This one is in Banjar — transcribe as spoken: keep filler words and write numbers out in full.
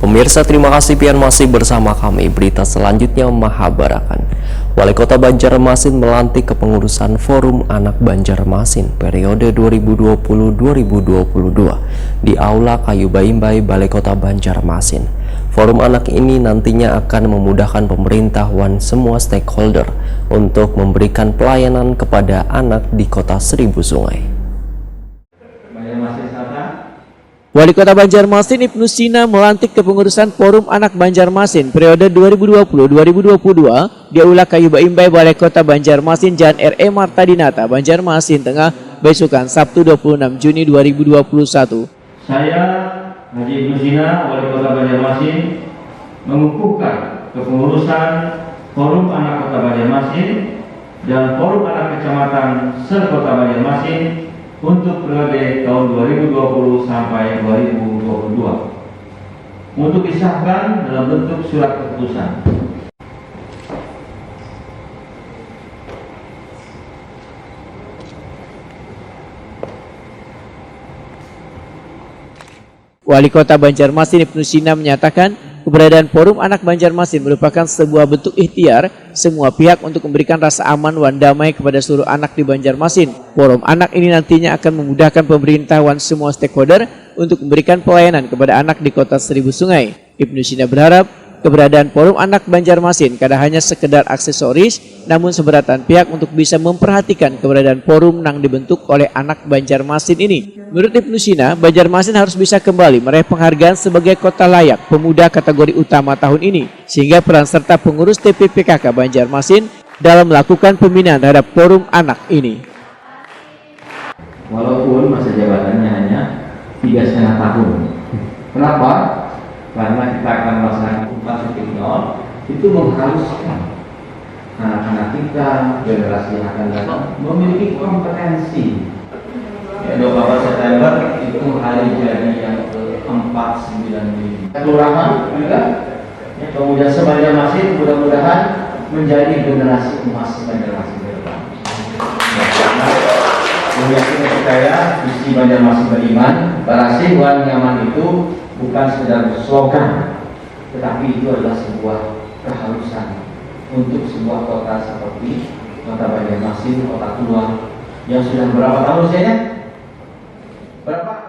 Pemirsa, terima kasih pian masih bersama kami. Berita selanjutnya mahabarakan. Wali Kota Banjarmasin melantik kepengurusan Forum Anak Banjarmasin periode dua ribu dua puluh dua ribu dua puluh dua di Aula Kayu Baimbai, Balai Kota Banjarmasin. Forum anak ini nantinya akan memudahkan pemerintah wan semua stakeholder untuk memberikan pelayanan kepada anak di Kota Seribu Sungai. Banjarmasin Selatan. Wali Kota Banjarmasin Ibnu Sina melantik kepengurusan Forum Anak Banjarmasin periode dua ribu dua puluh dua ribu dua puluh dua di Aula Kayu Baimbai, Balai Kota Banjarmasin, Jalan R E Marta Dinata, Banjarmasin Tengah, besukan Sabtu dua puluh enam Juni dua ribu dua puluh satu. Saya, Haji Ibnu Sina, Wali Kota Banjarmasin, mengukuhkan kepengurusan Forum Anak Kota Banjarmasin dan Forum Anak Kecamatan se-Kota Banjarmasin untuk periode tahun dua ribu dua puluh sampai dua ribu dua puluh dua. Untuk disahkan dalam bentuk surat keputusan. Wali Kota Banjarmasin Ibnu Sina menyatakan, keberadaan Forum Anak Banjarmasin merupakan sebuah bentuk ikhtiar semua pihak untuk memberikan rasa aman wan damai kepada seluruh anak di Banjarmasin. Forum anak ini nantinya akan memudahkan pemerintah wan semua stakeholder untuk memberikan pelayanan kepada anak di Kota Seribu Sungai. Ibnu Sina berharap, keberadaan Forum Anak Banjarmasin kada hanya sekedar aksesoris, namun seberatan pihak untuk bisa memperhatikan keberadaan forum nang dibentuk oleh anak Banjarmasin ini. Menurut Ibnu Sina, Banjarmasin harus bisa kembali meraih penghargaan sebagai kota layak pemuda kategori utama tahun ini, sehingga peran serta pengurus T P P K K Banjarmasin dalam melakukan pembinaan terhadap forum anak ini. Walaupun masa jabatannya hanya tiga setengah tahun. Kenapa? Karena kita akan melaksanakan empat titik nol, itu mengharuskan anak-anak kita, generasi yang akan datang, memiliki kompetensi. Ya, dua puluh empat September itu hari jadi yang ke empat sembilan lima. Kelurahan juga, ya, pemuda sebanyak masih mudah-mudahan menjadi generasi emas Banjarmasin ke depan. Ya, karena yakin dan percaya, bisi Banjarmasin beriman, barasih wan nyaman itu bukan sekedar slogan, tetapi itu adalah sebuah keharusan untuk sebuah kota seperti Kota Banjarmasin, kota tua yang sudah berapa tahun usianya? Berapa?